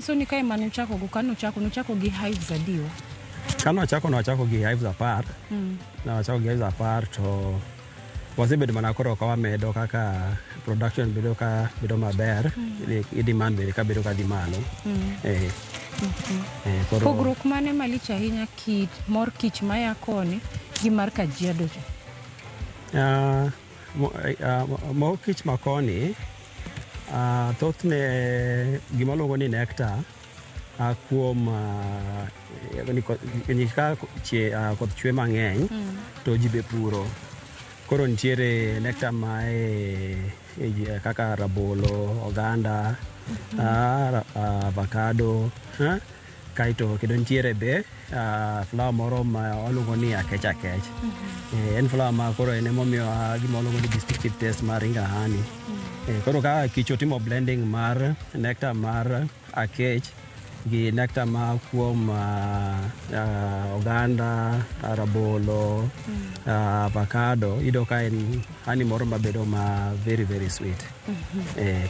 Nyiso ni kae mane uchako go kane uchako nuchako gi hives adiwa? Kane wachako ne wachako gi hives 10. Ne wachako gi hives 10 to wasebedo mana koro ka wamedo kaka production bedo ka bedo maber, i demand bende ka bedo ka dhi malo. Koro Pogruok mane malich ahinya kit mor kich maya koni gi mar Kajiado cha? Mor kich ma koni thothne gima luongo ni nectar kuom ka koth chwe mang'eny to ji be puro. Koro nitiere nectar ma e kaka rabolo, oganda, avocado, kaeto kendo nitiere be flower moro ma waluongo ni akech akech. En flower ma koro en emomiyo gima waluongo ni distinctive taste mar Ringa Honey. Koro ka kich otimo blending mar nectar mar akech gi nectar ma kuom oganda, rabolo, avocado, iyudo ka en honey moro mabedo ma very very sweet.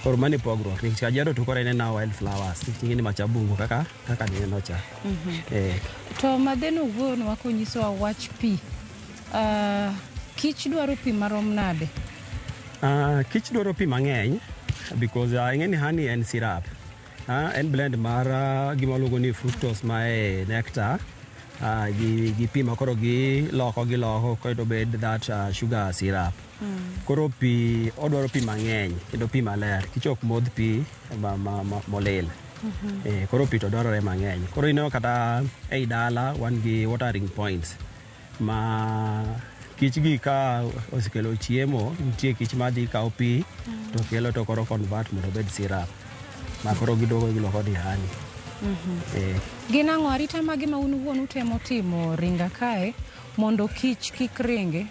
Koro mano e pogruok nikech Kajiado to koro en ena wild flowers nikech ing'e ni macha bungu kaka nineno cha. To Madheno wuonwa konyisowa wach pi. Kich dwaro pi marom nade? Kich dwaro pi mang'eny because ing'e ni honey en syrup. En blend mar gima waluongo ni fructose ma e nectar gi pi ma koro giloko giloko kaeto bed that sugar syrup. Koro pi odwaro pi mang'eny kendo pi maler. Kich ok modh pi molil. Koro pi to dwarore mang'eny. Koro ineno kata ei dala wan gi watering points ma kich gi ka osekelo chiemo, nitie kich madhi kawo pi to kelo to koro convert mondo obed syrup ma koro giduogo giloko ni honey. Gin ang'o arita mage ma un wuon utemo timo Ringa kae mondo kich kik ringi?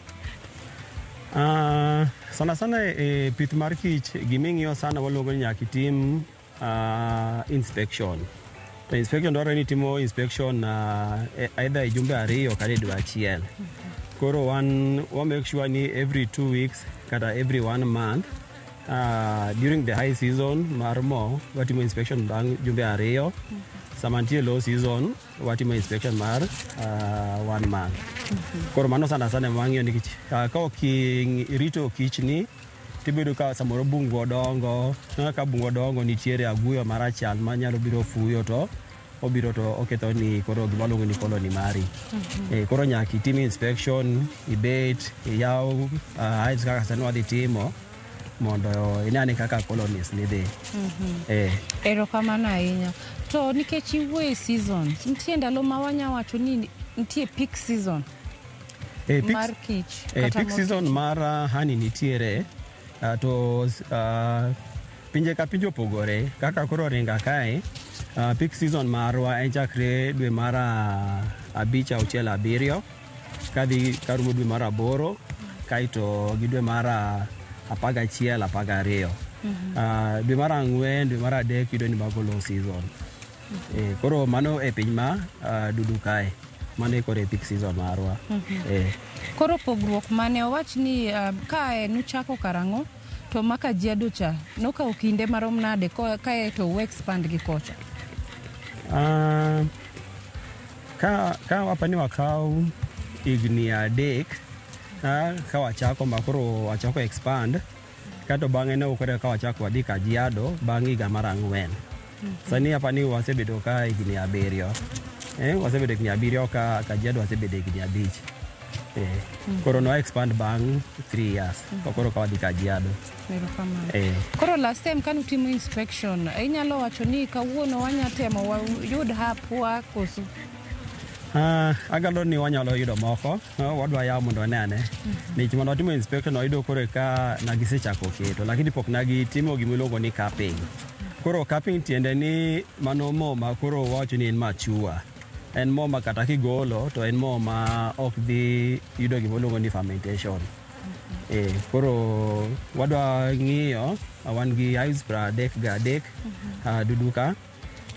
Sana sana e pith mar kich giming'iyo sana waluongo ni nyaka itim inspection. To inspection dwarore ni itimo inspection either e jumbe 2 kata e dwe achiel. Koro wan wa make sure ni every 2 weeks kata every one month during the high season mar mo watimo inspection bang' jumbe 2. Sama nitie low season watimo inspection mar one month. Koro mano sana sana ema wang'iyo nikech ka ok irito kichni tibedo ka samoro bungu odongo, ka bungu odongo nitiere aguyo marachar manyalo biro fuyo to obiro to oketho ni koro gima waluongo ni colony mari. Koro nyaka itim inspection, ibet, iyaw hives kaka sani wadhi timo mondo ine ane kaka colonies ni dhi. Erokamano ahinya. To nikech iwuoyo e seasons, nitie ndalo ma wanya wacho ni nitie peak season mar kich kata peak mor season kich. Mar honey nitiere to pinje ka pinje opogore kaka koro Ringa kae peak season marwa en chakre dwe mar 5, 6, 7 kadhi karumo dwe mar 8 kaeto gi dwe mar 11, 12. Dwe mar 4, dwe mar 3 iyudo ni mago low season. Koro mano e piny ma dudu kae mano e koro e peak season marwa. Koro pogruok mane owach ni kae nuchako karang'o to ma Kajiado cha nokawo kinde marom nade kae to u expand gi kocha? Ka wapani wakaw higni 3 ka wachako ma koro wachako expand kato bang'e ne koro ka wachako wadhi Kajiado bang' higa mar 4. Sani apani wasebedo ka higni 7. Wasebedo higni 7 ka Kajiado wasebedo higni 5. Koro no expand bang' 3 years to koro ka wadhi Kajiado. Erokamano. Eh. Koro last time kanutimo inspection, inyalo wacho ni kawuono wanya temo wayud hapwa koso? Agalo ni wanyalo yudo moko, wadwa yawo mondo wane ane. Nikech mondo watimo inspection wayudo koro ka nagisechako keto, lakini pok nagitimo gimiluongo ni capping. Koro capping tiende ni mano mo ma koro wawacho ni en mature. En mo ma kata kigolo to en mo ma ok dhi yudo gimiluongo ni fermentation. Koro wadwa ng'iyo, wan gi hives 33 dudu ka.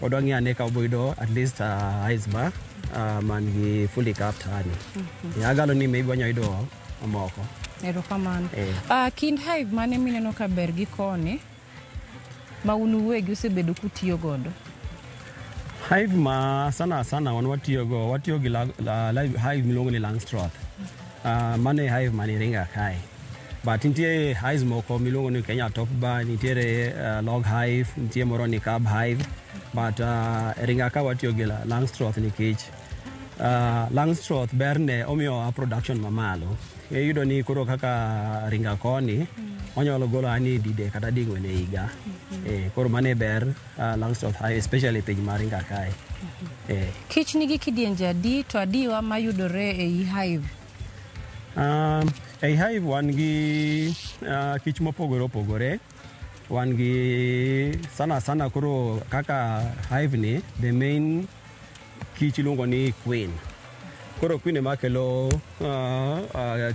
Wadwa ng'iyo ane ka wabo yudo at least hives ma man gi fully capped honey. Agalo ni maybe wanyalo yudo moko. Erokamano. Eh. Kind hive mane mineno ka ber gi koni ma un uwegi usebedo kutiyo godo? Hive ma sana sana wan watiyogo, watiyo gi hive miluongo ni Langstroth. Mano e hive mani Ringa kae. But nitie hives moko miluongo ni Kenya Top Bar, nitiere log hive, nitie moro ni cab hive. But Ringa ka watiyo gi Langstroth nikech Langstroth berne omiyowa production mamalo. Iyudo ni koro kaka Ringa koni, onyalo golo ani didek kata ding'wen e higa. Koro mano e ber Langstroth hive, especially piny mar Ringa kae. Kich nigi kidienje adi to adiwa mayudore ei hive? Ei hive wan gi kich mopogore opogore. Wan gi sana sana koro kaka hive ni, the main kich iluongo ni queen. Koro queen ema kelo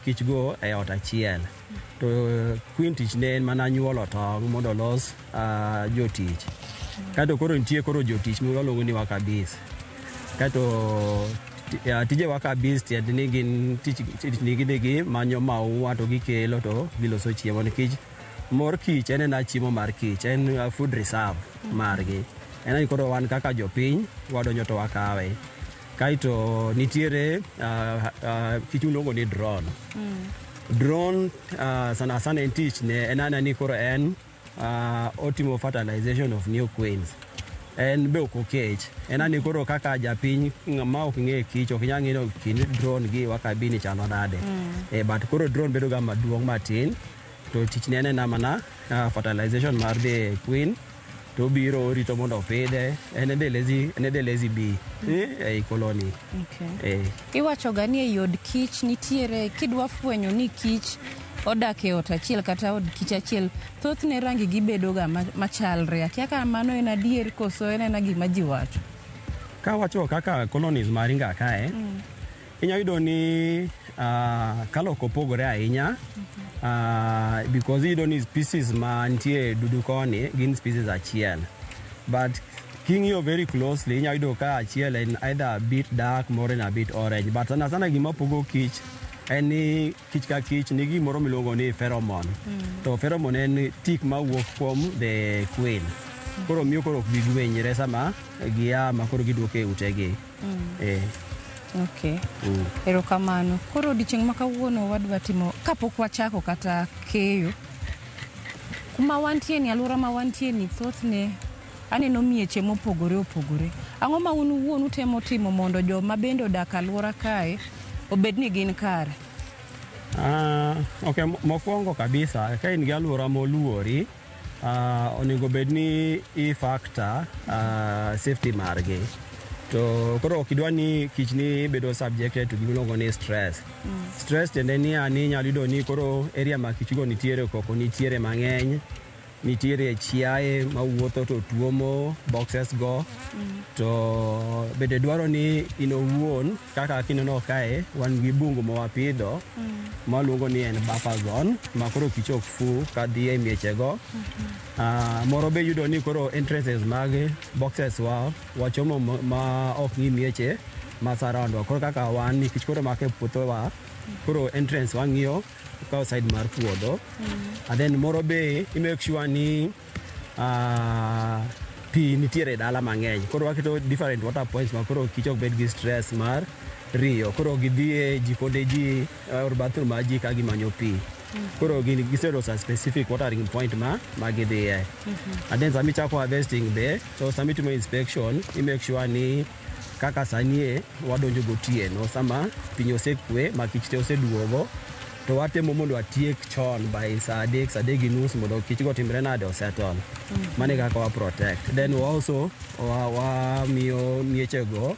kich go e ot achiel. To queen tichne en mana nyuolo tong' mondo olos jotich. Kaeto koro nitie koro jotich miluongo ni worker bees. Kaeto tije worker bees tiende ni gin tich ni gidhi gimanyo maua to gikelo to giloso chiemo nikech mor kich en ena chiemo mar kich, en food reserve margi. En ni koro wan kaka jopiny wadonjo to wakawe. Kaeto nitiere kich miluongo ni drone. Drone sana sana en tich ne en ana ni koro en otimo fertilization of new queens. En be ok okech. En ani koro kaka japiny ng'ama ok ng'e kich ok nyal ng'eyo kind drone gi worker bee ni chalo nade. But koro drone bedo ga maduong' matin to tich ne en ena mana fertilization mar the queen to obiro orito mondo opidhe, en e the lazy bee ei colony. Iwacho ga ni ei od kich nitiere kidwa fwenyo ni kich odak e ot achiel kata od kich achiel, thothne rangi gi bedo ga machalre. Akia ka mano en adier koso en ena gima ji wacho. Kawacho kaka colonies ma Ringa kae, inya yudo ni colour ok opogore ahinya because iyudo ni species ma nitie e dudu koni gin species achiel. But king'iyo very closely inya yudo ka achiel en either a bit dark, moro en a bit orange. But sana sana gima pogo kich en ni kich ka kich nigi gimoro miluongo ni pheromone. To pheromone en tik mawuok kuom the queen. Koro miyo koro ok gigwenyre sama gia ma koro giduok e utegi. Erokamano. Koro odiochieng' ma kawuono wadwa timo kapok wachako kata keyo. Kuma wantie ni, alwora ma wantie ni, thothne aneno mieche mopogore opogore. Ang'o ma un wuon utemo timo mondo joma bende odak alwora kae obed ni gin kare? Ok, mokwongo kabisa ka in gi alwora moluori, onego bed ni i factor safety margi. To koro ok idwa ni kich ni bedo subjected to gimiluongo ni stress. Stress tiende ni ani inyalo yudo ni koro area ma kich go nitiere koko nitiere mang'eny, nitiere chiaye mawuotho to tuomo boxes go. To bende dwaro ni in owuon kaka kineno kae wan gi bungu ma wapidho ma waluongo ni en buffer zone ma koro kich ok fu kadhi e miechego. Moro be yudo ni koro entrances mag boxes wa wachomo ma ok ng'i mieche ma surround wa. Koro kaka wan nikech koro mako e puothewa, koro entrance wang'iyo kawo side mar puodho. And then moro be i make sure ni pi nitiere e dala mang'eny. Koro waketo different water points ma koro kich ok bed gi stress mar riyo. Koro gidhi e jikonde ji or bathroom mar ji ka gimanyo pi. Koro gin giseloso a specific watering point ma gidhiye. And then sama ichako harvesting be, so sama itimo inspection, i make sure ni kaka sani e wadonjo gotieno sama piny osekwe ma kich te oseduogo to watemo mondo watiek chon by saa 3, saa 3:30 mondo kich go otimre nade, osettle. Mano e kaka wa protect. Then we also wamiyo miechego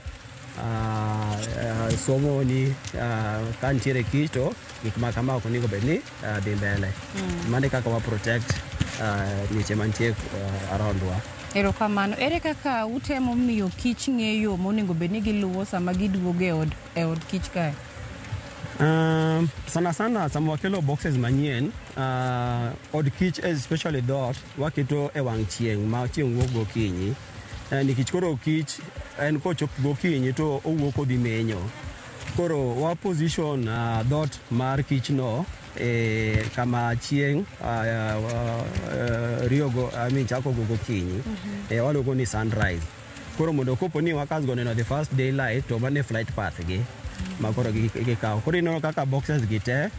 somo ni ka nitiere kich to gik ma kama ok onego bed ni dhi mbele. Mano e kaka wa protect mieche mantie around wa. Erokamano. Ere kaka utemo miyo kich ng'e yo monego bed ni giluwo sama giduogo e od kich kae? Sana sana sama wakelo boxes manyien, od kich, especially dot waketo e wang' chieng' ma chieng' wuok gokinyi, nikech koro kich en kochop gokinyi to owuok odhi menyo. Koro wa position dot mar kich no e kama chieng' riyogo, I mean, chako go gokinyi. Waluongo ni sunrise. Koro mondo kopo ni workers go neno the first daylight to mano e flight path gi ma koro gikawo. Koro ineno kaka boxes gi te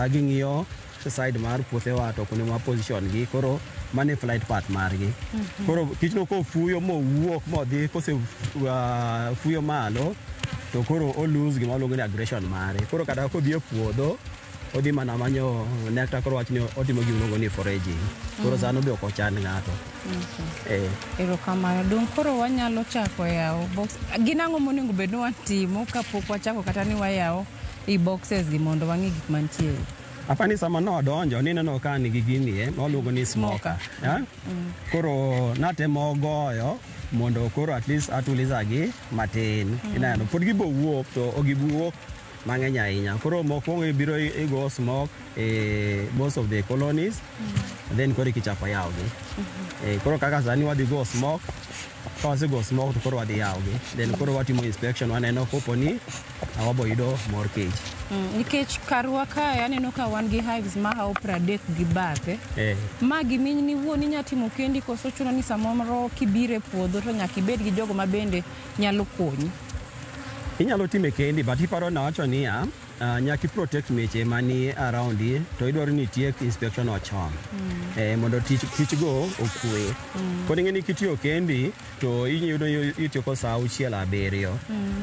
ging'iyo side mar puothewa to kuonde ma position gi koro mano e flight path margi. Koro kichno kofuyo mowuok modhi kose fuyo malo to koro o lose gima waluongo ni aggression mare. Koro kata kodhi e puodho odhi mana manyo nectar koro wach ni otimo gima iluongo ni foraging. Koro sano be ok ochand ng'ato. Erokamano. Dong' koro wanyalo chako yawo box. Gin ang'o monego bed ni watimo kapok wachako kata ni wayawo i boxes gi mondo wang'i gik mantie? Apani sama nodonjo nineno ka nigi gini e ma waluongo ni smoker. Yeah? Koro natemo goyo mondo koro at least atuliza gi matin. Ineno, pod gibo wuok to ok gibi wuok mang'eny ahinya. Koro mokwongo ibiro igo smoke e most of the colonies, then koro ikichako yawogi. Koro kaka sani wadhi go smoke, ka wasego smoke to koro wadhi yawogi. Then koro watimo inspection waneno kopo ni wabo yudo mor kich. Nikech karwa kae aneno ka wan gi hives mahawo 30 gi bathe. Ma giminy iwuon inya timo kendi koso chuno ni samoro kibiro e puodho to nyaka ibed gi jogo ma bende nyalo konyi? Inyalo time kendi but iparo nawacho niya nyaka i protect meche mani around to idwaro ni itiek inspection no chon mondo tich kich go okwe. Koro ing'e ni kitiyo kendi to iyudo itieko saa 6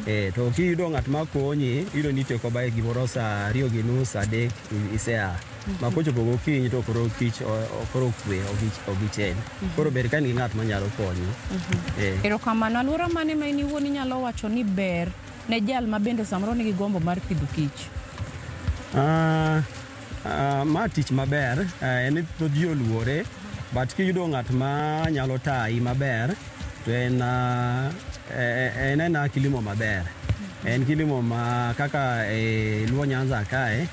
7. To kiyudo ng'at ma konyi iyudo ni itieko by gimoro saa 2:30 3 isea. Ma kochopo gokinyi to koro kich koro okwe ok gichen. Koro ber ka in gi ng'at manyalo konyi. Erokamano. Alwora mane ma in iwuon inyalo wacho ni ber ne jal ma bende samoro nigi gombo mar pidho kich? Ma tich maber, en ni thoth ji oluore but kiyudo ng'at ma nyalo tayi maber to en en kilimo maber. En kilimo ma kaka e Luo Nyanza kae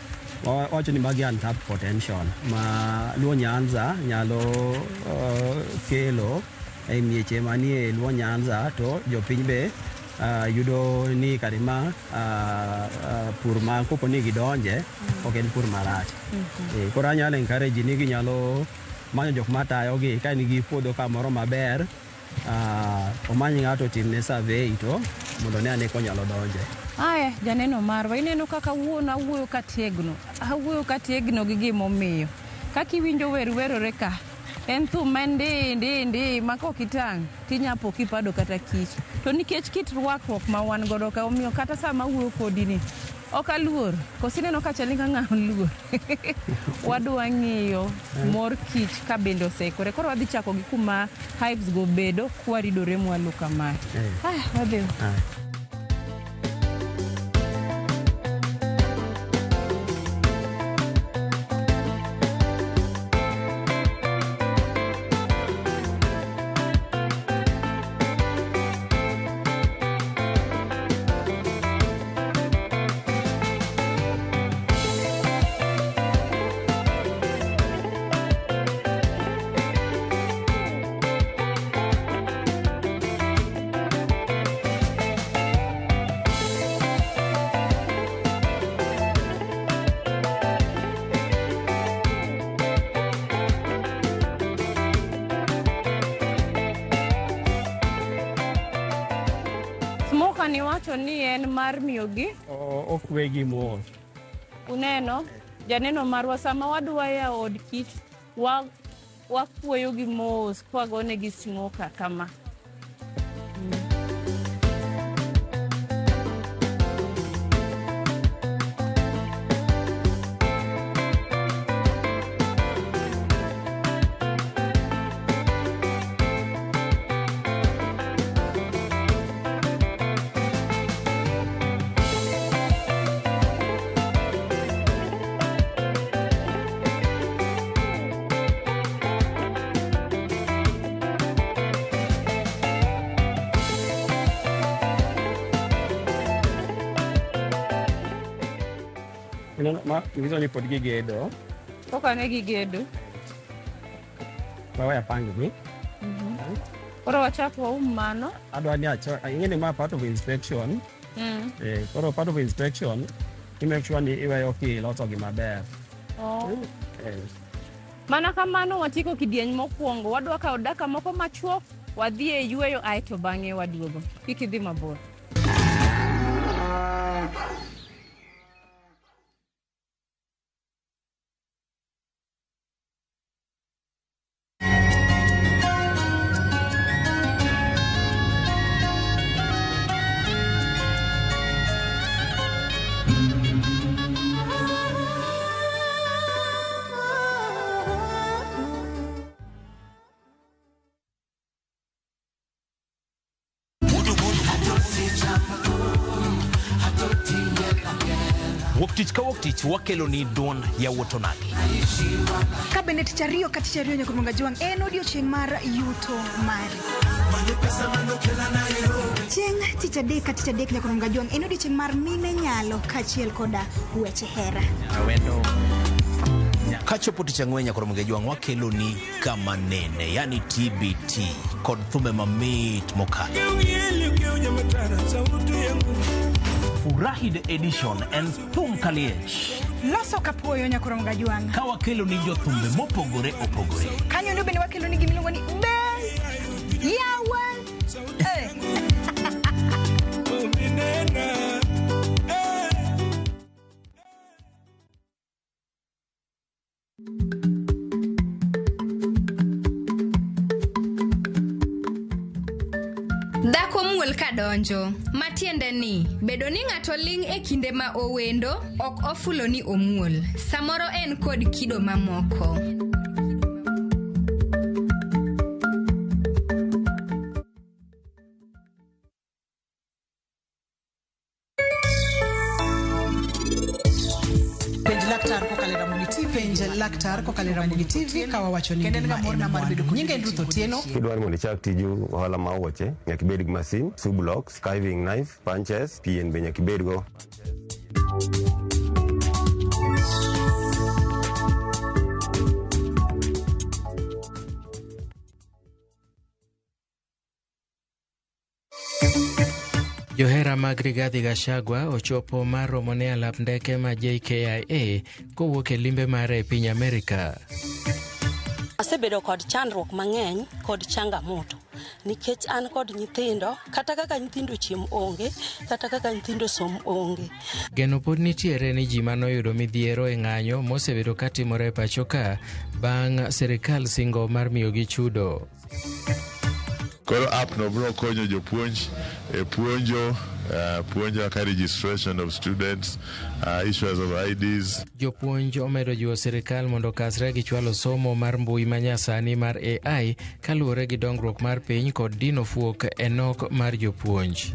wawacho ni magi untapped potential ma Luo Nyanza nyalo kelo e mieche manie Luo Nyanza to jopiny be yudo ni kare ma pur ma kopo ni gidonje ok en pur marach. Koro anyalo encourage ni ginyalo manyo jok matayogi ka nigi puodho kamoro maber, omany ng'ato otimne survey to mondo one ane konyalo donje. Aya, janeno marwa, ineno kaka wuon awuoyo kategno. Awuoyo kategno gi gimomiyo. Kaka iwinjo wer werore ka, en thum ma ndi ndi ndi ma kok itang' tinya po kipado kata kich. To nikech kit rwakruok ma wan godo ka, omiyo kata sama awuoyo kodi ni, ok aluor. Koso ineno ka chal ni ka ng'ama luor. Wadwa ng'iyo mor kich ka bende oseikore. Koro wadhi chako gi kuma hives go bedo kwaridore mwalo kamae. Aya, wadhi. Smoker ni wacho ni en mar miyogi Okwe gi mos. Uneno, janeno marwa sama wadwa yawo od kich, wakuoyo gi mos kwagone gi smoker kama. Ma nyiso ni pod gigedo. Koka ne gigedo. Wawe apang gi. Koro wachak waum mano. Adwa ni acho, ing'e ni ma part of inspection. Koro part of inspection, i make sure ni iweyo kiloso gi maber. Mana kamano watieko kidieny mokwongo, wadwa kawo dakika moko machuok Wadhi e yueyo aeto bang'e waduogo. Kik idhi mabor. Wuok tich ka wuok tich wakelo ni duond yawuot onagi. Ka bende tich ariyo ka tich ariyo nyaka Jwang' en odiochieng' mar yuto mari. Chieng' tich adek ka tich adek nyaka Jwang' en odiochieng' mar mine nyalo kaachiel koda weche hera. Kachopo tich ang'wen nyaka Jwang' wakelo ni kama nene, yani TBT kod thumbe mamit mokalo. Furahi the edition en thum kaliech. Loso kapuoyo nyaka Jwang'. Ka wakelo ni jothumbe mopogore opogore. Kanyo ndo bende wakelo ni gimiluongo ni Bel Yawa. Dhako muol kadonjo, matiende ni bedo ni ng'ato ling' e kinde ma owendo ok ofulo ni omuol. Samoro en kod kido mamoko. Penj laktar kokalo e Ramogi TV, penj laktar kokalo e Ramogi TV ka wawacho ni ngima en mwandu. Nyinga en Ruth Otieno. Kidwaro mondo ichak tiju ohala ma wuoche, nyaka ibed gi masin, two blocks, carving knife, punches, pien be nyaka ibedgo. Johera mag Rigathi Gachagua ochopo mar romo ne alap ndeke ma JKIA kowuok e limbe mare e piny Amerika. Asebedo kod chandruok mang'eny kod changamoto nikech an kod nyithindo, kata kaka nyithindo chiem onge, kata kaka nyithindo som onge. Geno pod nitiere ni ji manoyudo midhiero e ng'anyo mosebedo katimore e pacho ka bang' sirikal singo mar miyogi chudo. Koro app no biro konyo jopuonj e puonjo, puonjo kaka registration of students, issuance of IDs. Jopuonj omedo jiwo sirikal mondo okasre gi chwalo somo mar mbui manyasani mar AI kaluwore gi dongruok mar piny kod dino fuok e nok mar jopuonj.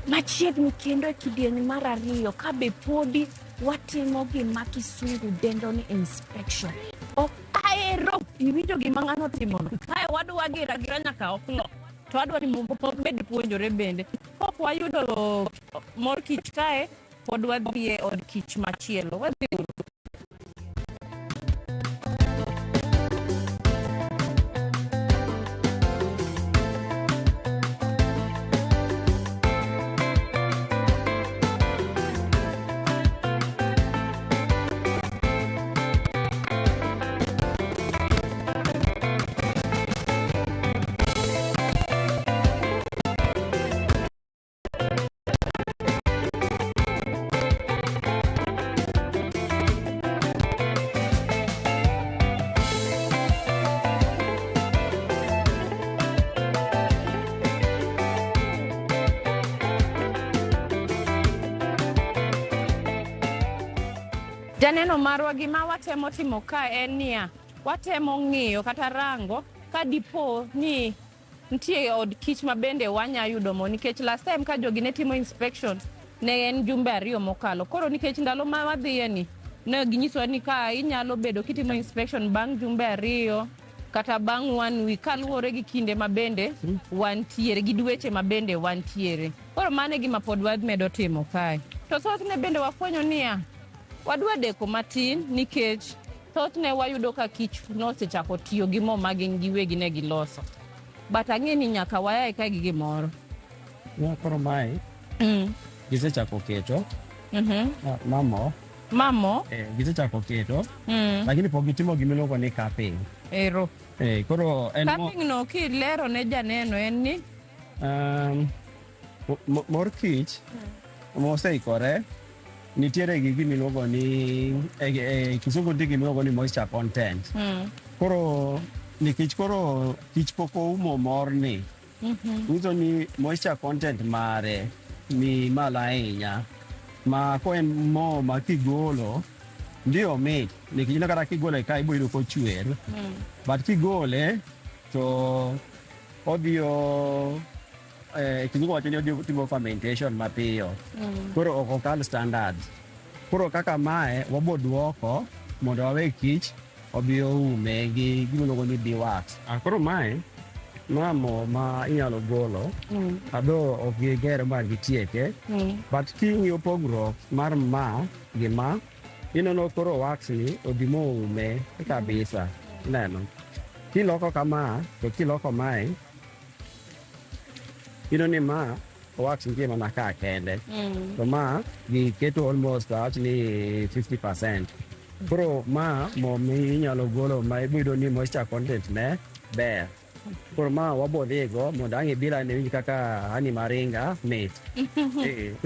Machiegni kendo e kidieny mar ariyo ka be podi watimo gima kisungu dendo ni inspection. Ok ahero iwinjo gima ng'ano otimono. Kae wadwa gira gira nyaka o'clock. To adwa ni bed puonjore bende. Pok wayudo mor kich kae, pod wadhi e od kich machielo. Wadhi uru. Janeno marwa gima watemo timo ka en niya, watemo ng'iyo kata rango ka dipo ni nitie od kich ma bende wanya yudo mo, nikech last time ka jogi ne timo inspection ne en jumbe ariyo mokalo. Koro nikech ndalo ma wadhiye ni ne ginyiswa ni ka inyalo bedo kitimo inspection bang' jumbe ariyo kata bang' 1 week kaluwore gi kinde ma bende wantiere gi dweche ma bende wantiere. Koro mano e gima pod wamedo timo kae. To thothne bende wafwenyo niya, wadwa deko matin nikech thothne wayudo ka kich nosechako tiyo gi mo ma gin giwegi ne giloso. But ang'e ni nyaka wayae kae gi gimoro. Koro mae gisechako keto mamo. Mamo? Gisechako keto lakini pok gitimo gimiluongo ni capping. Ero. Koro en capping no kilero ne janeno en ni mor kich moseikore nitiere gi gimiluongo ni kisungu nitie gimiluongo ni moisture content. Koro nikech koro kich pok oumo morni, nyiso ni moisture content mare ni malo ahinya, ma ko en mo ma kigolo ndio mit, nikech ineno kata kigole ka ibo yudo kochwer, but kigole to odhiyo kizungu wacho ni odhi timo fermentation mapiyo. Koro ok okal standards. Koro kaka mae wabo duoko mondo wawe kich obi oume gi gimiluongo ni beeswax. Koro mae ma mo ma inyalo golo, although ok gigere ma gitieke, but king'iyo pogruok mar ma gi ma, ineno koro wax ni odhi moume kabisa. Ineno kiloko kama to kiloko mae, ineno ni ma wax nitie mana ka kende, to ma giketo almost awach ni 50%. Koro ma mo minyalo golo ma ibo yudo ni moisture content ne ber. Koro ma wabo dhigo mondo ang' ibila ne winj kaka honey maringa mit.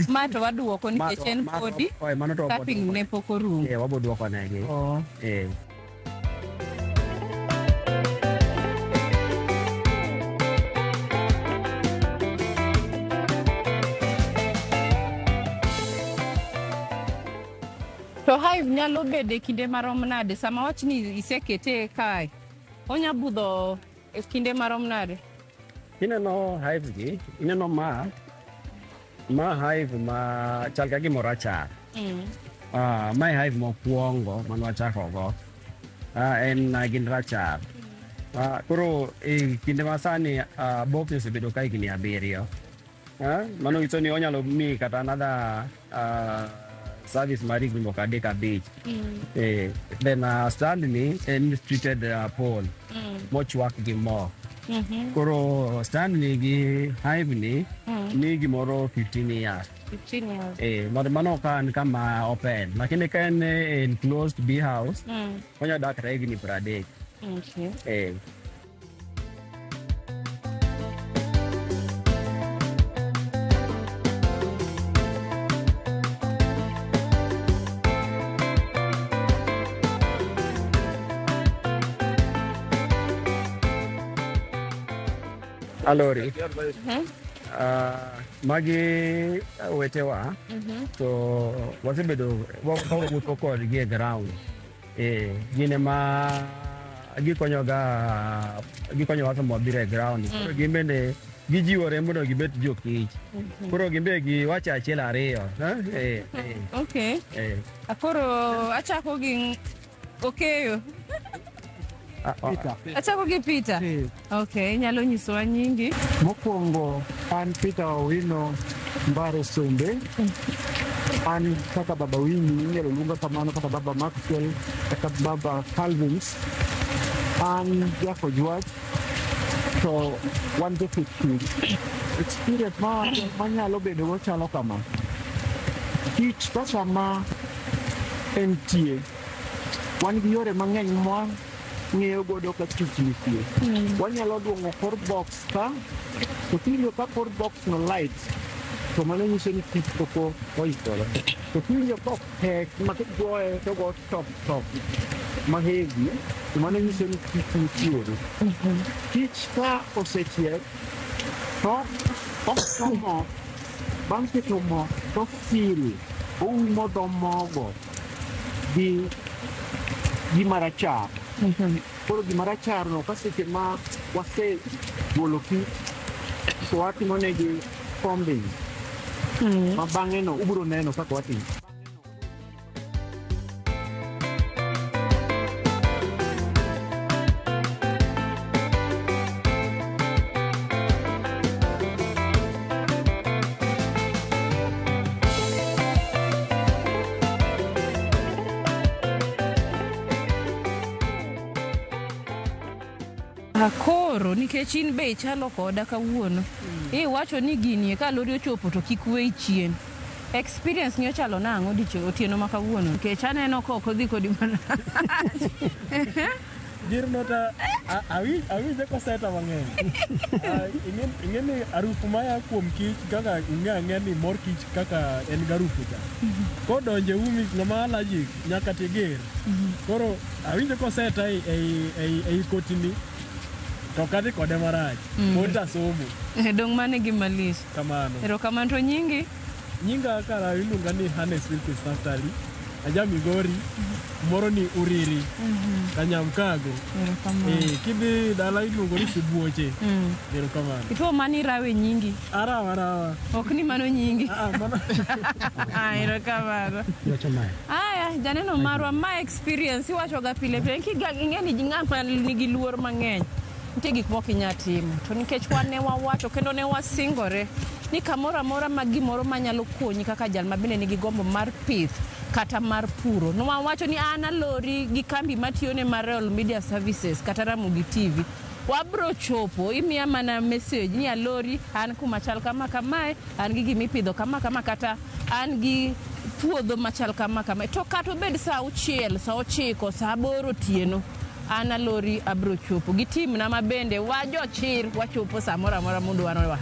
Ma to waduoko nikech en podi mano to capping ne pok orumo. Wabo duoko negi. To hive nyalo bedo e kinde marom nade sama wach ni isekete kae? Onya budho e kinde marom nade? Ineno hives gi, ineno ma hive ma chal ka gimoro rachar. Mae hive mokwongo mane wachako go. En gin rachar. Koro e kinde masani box osebedo ka higni 7. Mano nyiso ni onyalo miyi kata another service mar higni moko 3 5. Then stand ni en treated pole mochwak gi mo. Koro stand ni gi hive ni ni gimoro 15 years. 15 years. Mano ka en kama open, lakini ka en enclosed bee house, onya dak kata higni 30. Okay. Alori. Magi wetewa to wasebedo wawuotho kodgi e ground. Gin ema gikonyowa sama wabiro e ground. Koro gin bende gijiwore mondo gibed jokich. Koro gin be giwacho achiel ariyo. Okay. Koro achako gi Okeyo. Peter. Achako gi Peter. Okay, inyalo nyisowa nyingi? Mokwongo an Peter Owino Mbare Sombe. An kaka Baba Winnie, inyalo luonga kamano, kata Baba Maxwell, kata Baba Calvins. An jakojwach to wan jopith kich. Experience ma manyalo bedo go chalo kama. Kich ka sama entie, wan gi yore mang'eny mwa ng'eyo godo ka kich nitie. Wanyalo duong'o kor box ka, to kiwinjo ka kor box no light, to mano nyiso ni kich pok oikore. To kiwinjo ka tek ma kigoye to go top top ma heavy, to mano nyiso ni kich nitiere. Kich ka osechiek, to oketo mo, bang' keto mo to fill, oumo dho mogo gi gima rachar. Koro gima rachar no ka seche ma wasegolo kich to watimo negi combing, ma bang'e no ubiro neno kaka watimo. Koro Koro nikech in be ichalo koda kawuono, iwacho ni gini ka lori ochopo to kik weyi chien. Experience ni ochalo nang'o diche otieno ma kawuono? Nikech aneno ka ok odhi kodi marach. Girno to awinje koseta mang'eny. Ing'e ni harufu maya kuom kich kaka ing'e ang'e ni mor kich kaka en gi harufu cha. Kodonjo e umi ng'ama allergic nyaka tiger. Koro awinjo koseta ei kotini to ok adhi kode marach. Pod tasomo. Dong' mano e gima lich. Kamano. Erokamano to nyingi? Nyinga kara iluonga ni Hannes Wilkins Naftali. Aja Migori, moro ni Uriri, Kanyamkago. Erokamano. Kidhi dala iluongo ni Sibuoche. Erokamano. Ituo mani irawe nyingi? Arawa arawa. Ok ni mano nyingi. Erokamano. Iwacho mae. Aya, janeno marwa, ma experience iwachoga pile pile ing'e ni ng'ama nigi luor mang'eny nitie gik moko inya timo to nikech wan ne wawacho kendo ne wasingore ni kamoro amora ma gimoro manyalo konyi kaka jal ma bende nigi gombo mar pith kata mar puro nwawacho ni an alori gi kambi matiyone mar Royal Media Services kata Ramogi TV wabro chopo imiya mana message ni alori an kuma chal kama kamae an gi gimipidho kama kama kata an gi puodho machal kama kama to kata obed saa 6 saa 9 saa 8 otieno an alori abro chopo gi timna ma bende wajochir wachopo samoro amora mudwarowa.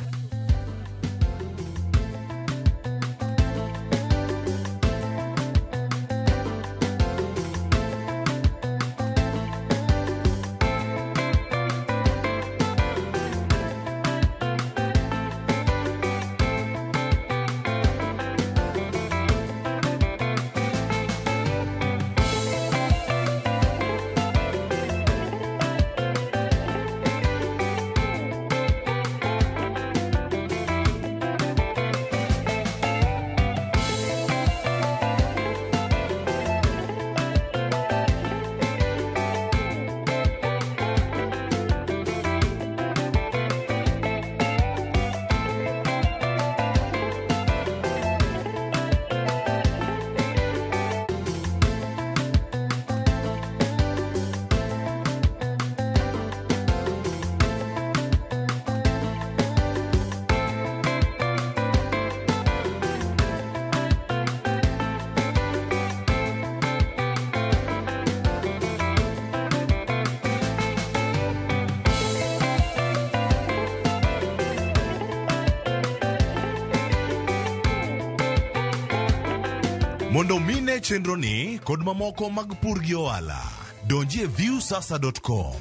Mondo mine chenro ni kod mamoko mag pur gi ohala, donji e viewsasa.com.